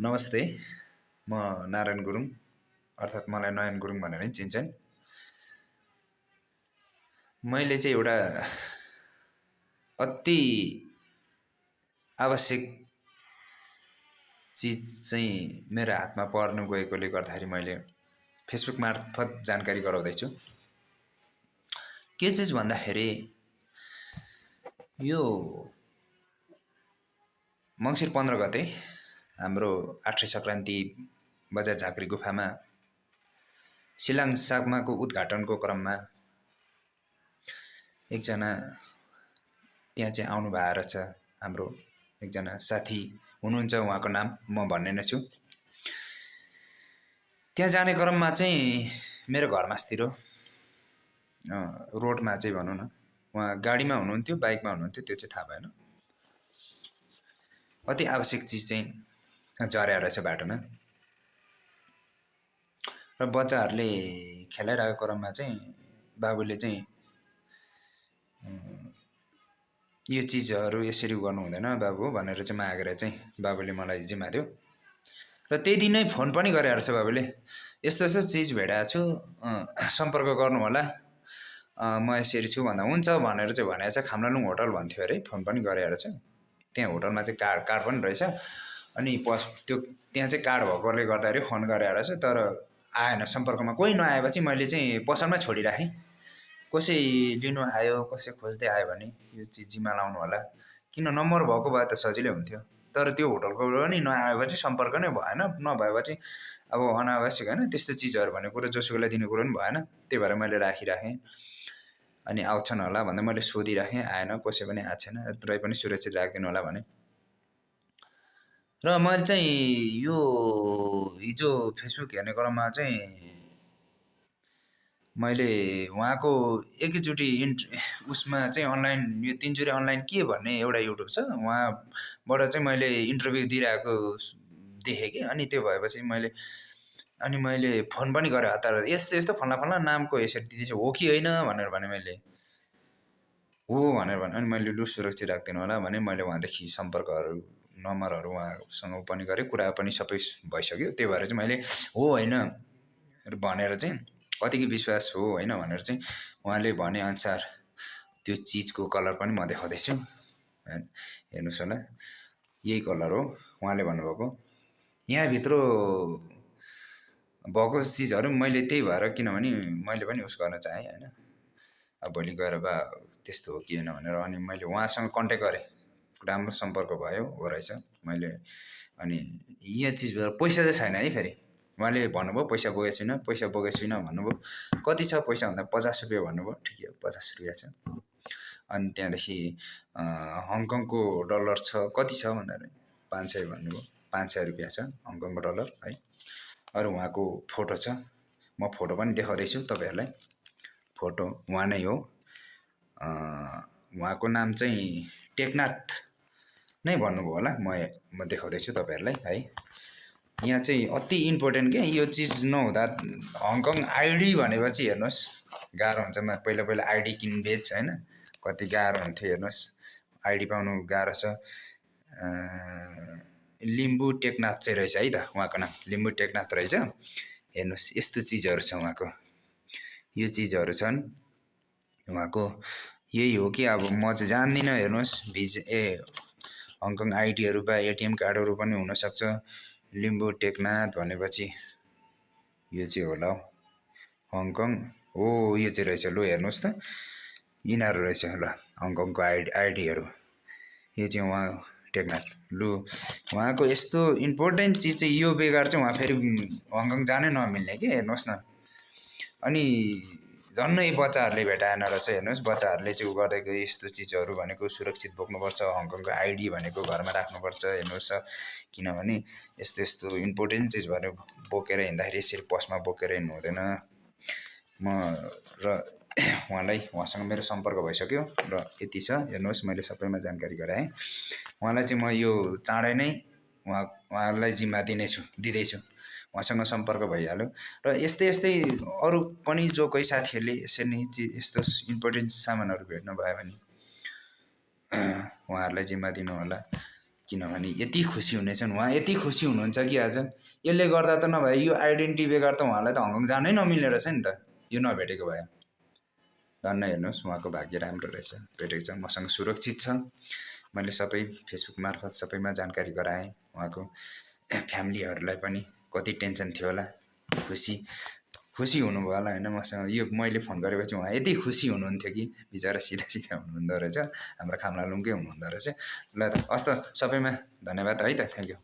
नमस्ते, म नारायण गुरुङ अर्थात् मलाई नयन गुरुङ भनेर नै चिन्छन्। मैले चाहिँ एउटा अति आवश्यक चिज चाहिँ मेरो हातमा पर्नु गएकोले गर्दाखेरि मैले फेसबुक मार्फत जानकारी गराउँदैछु। के चिज भन्दाखेरि यो मङ्सिर 15 गते हाम्रो आठै सङ्क्रान्ति बजार झाँक्री गुफामा सिलाङ सागमाको उद्घाटनको क्रममा एकजना त्यहाँ चाहिँ आउनु भएको रहेछ। हाम्रो एकजना साथी हुनुहुन्छ, उहाँको नाम म भन्ने नै छु। त्यहाँ जाने क्रममा चाहिँ मेरो घरमास्तिर रोडमा चाहिँ भनौँ न, उहाँ गाडीमा हुनुहुन्थ्यो, बाइकमा हुनुहुन्थ्यो, त्यो चाहिँ थाहा भएन। अति आवश्यक चिज चाहिँ झरेको रहेछ बाटोमा र बच्चाहरूले खेलाइरहेको क्रममा चाहिँ बाबुले चाहिँ यो चिजहरू यसरी गर्नु हुँदैन बाबु भनेर चाहिँ मागेर चाहिँ बाबुले मलाई जिम्मा दियो र त्यही दिन नै फोन पनि गरेर रहेछ बाबुले, यस्तो यस्तो चिज भेटाएको छु, सम्पर्क गर्नु होला, म यसरी छु भन्दा हुन्छ भनेर चाहिँ भनेको छ। खामलालुङ होटल भन्थ्यो अरे, फोन पनि गरेर रहेछ। त्यहाँ होटलमा चाहिँ कार्ड पनि रहेछ। अनि त्यो त्यहाँ चाहिँ कार्ड भएकोले गर्दाखेरि फोन गरेर रहेछ, तर आएन सम्पर्कमा। कोही नआएपछि मैले चाहिँ पसलमै छोडिराखेँ। कसै लिनु आयो, कसै खोज्दै आयो भने यो चिज जिम्मा लाउनु होला, किन नम्बर भएको भए त सजिलै हुन्थ्यो। तर त्यो होटलको पनि नआएपछि सम्पर्क नै भएन, नभएपछि अब अनावश्यक होइन त्यस्तो चिजहरू भन्ने कुरो, जोसुकैलाई दिने कुरो पनि भएन। त्यही भएर मैले राखिराखेँ। अनि आउँछन् होला भन्दा मैले सोधिराखेँ, आएन, कसै पनि आएको छैन, तरै पनि सुरक्षित राखिदिनु होला भने। र मैले चाहिँ यो हिजो फेसबुक हेर्ने क्रममा चाहिँ मैले उहाँको एकैचोटि उसमा चाहिँ अनलाइन, यो तिनचुरे अनलाइन के भन्ने एउटा युट्युब छ, उहाँबाट चाहिँ मैले इन्टरभ्यू दिइरहेको देखेँ कि। अनि त्यो भएपछि मैले फोन पनि गरेँ हतार, यस्तो यस्तो फल्ना फल्ना नामको यसरी दिँदैछ, हो कि होइन भनेर भने। मैले हो भनेर भने, अनि मैले लु सुरक्षित राखिदिनु होला भने मैले उहाँदेखि सम्पर्कहरू नम्बरहरू उहाँसँग पनि गरेँ, कुरा पनि सबै भइसक्यो। त्यही भएर चाहिँ मैले हो होइन भनेर चाहिँ कतिको विश्वास हो होइन भनेर चाहिँ उहाँले भनेअनुसार त्यो चिजको कलर पनि म देखाउँदैछु, हेर्नुहोस् होला, यही कलर हो उहाँले भन्नुभएको। यहाँभित्र भएको चिजहरू मैले त्यही भएर, किनभने मैले पनि उस गर्न चाहेँ होइन, अब भोलि गएर बा त्यस्तो हो कि होइन भनेर। अनि मैले उहाँसँग कन्ट्याक्ट गरेँ, राम्रो सम्पर्क भयो, हो रहेछ मैले। अनि यो चिजबाट पैसा चाहिँ छैन है, फेरि उहाँले भन्नुभयो पैसा बोकेको छुइनँ, पैसा बोकेको छुइनँ भन्नुभयो। कति छ पैसा भन्दा 50 रुपियाँ भन्नुभयो, ठिकै हो 50 रुपियाँ छ। अनि त्यहाँदेखि हङकङको डलर छ, कति छ भन्दाखेरि 500 भन्नुभयो, 500 रुपियाँ छ हङकङको डलर है। अरू उहाँको फोटो छ, म फोटो पनि देखाउँदैछु तपाईँहरूलाई। फोटो उहाँ नै हो, उहाँको नाम चाहिँ टेकनाथ नै भन्नुभयो होला, म देखाउँदैछु तपाईँहरूलाई है। यहाँ चाहिँ अति इम्पोर्टेन्ट के, यो चिज नहुँदा हङकङ आइडी भनेपछि हेर्नुहोस् गाह्रो हुन्छ। पहिला पहिला आइडी किनबेच होइन, कति गाह्रो हुन्थ्यो हेर्नुहोस्, आइडी पाउनु गाह्रो छ। लिम्बू टेकनाथ चाहिँ रहेछ है त उहाँको नाम, लिम्बू टेकनाथ रहेछ। हेर्नुहोस् यस्तो चिजहरू छ उहाँको, यो चिजहरू छन् उहाँको। यही हो कि अब म चाहिँ जान्दिनँ, हेर्नुहोस् हङकङ आइडीहरू बा एटिएम कार्डहरू पनि हुनसक्छ। लिम्बू टेकनाथ भनेपछि यो चाहिँ होला हौ हङकङ हो, यो चाहिँ रहेछ। लु हेर्नुहोस् त, यिनीहरू रहेछ ल हङकङको आइडीहरू। यो चाहिँ उहाँ टेकनाथ। लु उहाँको यस्तो इम्पोर्टेन्ट चिज चाहिँ यो बेगर चाहिँ उहाँ फेरि हङकङ जानै नमिल्ने के, हेर्नुहोस् न। अनि झन्नै बच्चाहरूले भेटाएन रहेछ, हेर्नुहोस् बच्चाहरूले चाहिँ उ गर्दैको यस्तो चिजहरू भनेको सुरक्षित बोक्नुपर्छ, हङकङको आइडी भनेको घरमा राख्नुपर्छ, हेर्नुहोस्। किनभने यस्तो यस्तो इम्पोर्टेन्ट चिज भनेर बोकेर हिँड्दाखेरि यसरी पसमा बोकेर हिँड्नु हुँदैन। उहाँसँग मेरो सम्पर्क भइसक्यो र यति छ, हेर्नुहोस् मैले सबैमा जानकारी गराएँ। उहाँलाई चाहिँ म यो चाँडै नै उहाँलाई जिम्मा दिँदैछु। उहाँसँग सम्पर्क भइहाल्यो। र यस्तै यस्तै अरू पनि जो कोही साथीहरूले यसरी नै यस्तो इम्पोर्टेन्ट सामानहरू भेट्नु भयो भने उहाँहरूलाई जिम्मा दिनु होला। किनभने यति खुसी हुनेछन्, उहाँ यति खुसी हुनुहुन्छ कि आज यसले गर्दा त नभए यो आइडेन्टिटी बेगर त उहाँलाई त हङकङ जानै नमिल्ने रहेछ नि त, यो नभेटेको भए। धन्न, हेर्नुहोस् उहाँको भाग्य राम्रो रहेछ, भेटेको छ, मसँग सुरक्षित छ। मैले सबै फेसबुक मार्फत सबैमा जानकारी गराएँ। उहाँको फ्यामिलीहरूलाई पनि कति टेन्सन थियो होला, खुसी हुनुभयो होला होइन मसँग। यो मैले फोन गरेपछि उहाँ यति खुसी हुनुहुन्थ्यो कि बिचरा सिधा सिधा हुनुहुँदो रहेछ, हाम्रो खामलालुङकै हुनुहुँदो रहेछ। ल त हस् त, सबैमा धन्यवाद है त, थ्याङ्क यू।